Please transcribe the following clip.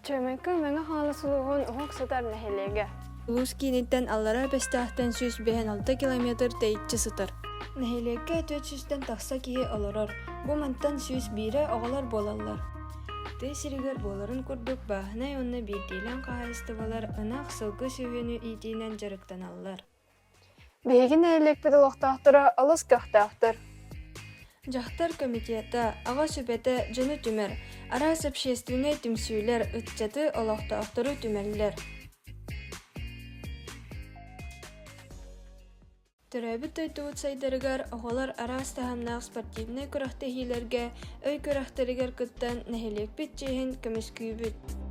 Чөмөкө Мэҥэ Хаҥалас улууһун уһук сытар нэһилиэгэ. Улуус кииниттэн Аллараа Бэстээхтэн 156 километр тэйиччи сытар. Нэһилиэккэ 400-тэн тахса киһи олорор, бу мантан 101-э оҕолор буолаллар. Тыа сиригэр буоларын курдук бааһынай уонна биирдиилээн хаһаайыстыбалар ынах, сылгы сүөһүнү иитиинэн дьарыктаналлар. Биһиги нэһилиэкпит олохтоохторо олус көхтөөхтөр. Дьахтар комитета, аҕа сүбэтэ дьону түмэр, араас общественнай түмсүүлэр ыччаты, олохтоохтору түмэллэр. Төрөөбүт дойдубут сайдарыгар оҕолор араас таһымнаах спортивнай күрэхтэһиилэргэ, өй күрэхтэригэр кыттан нэһилиэкпит чиэһин көмүскүүбүт.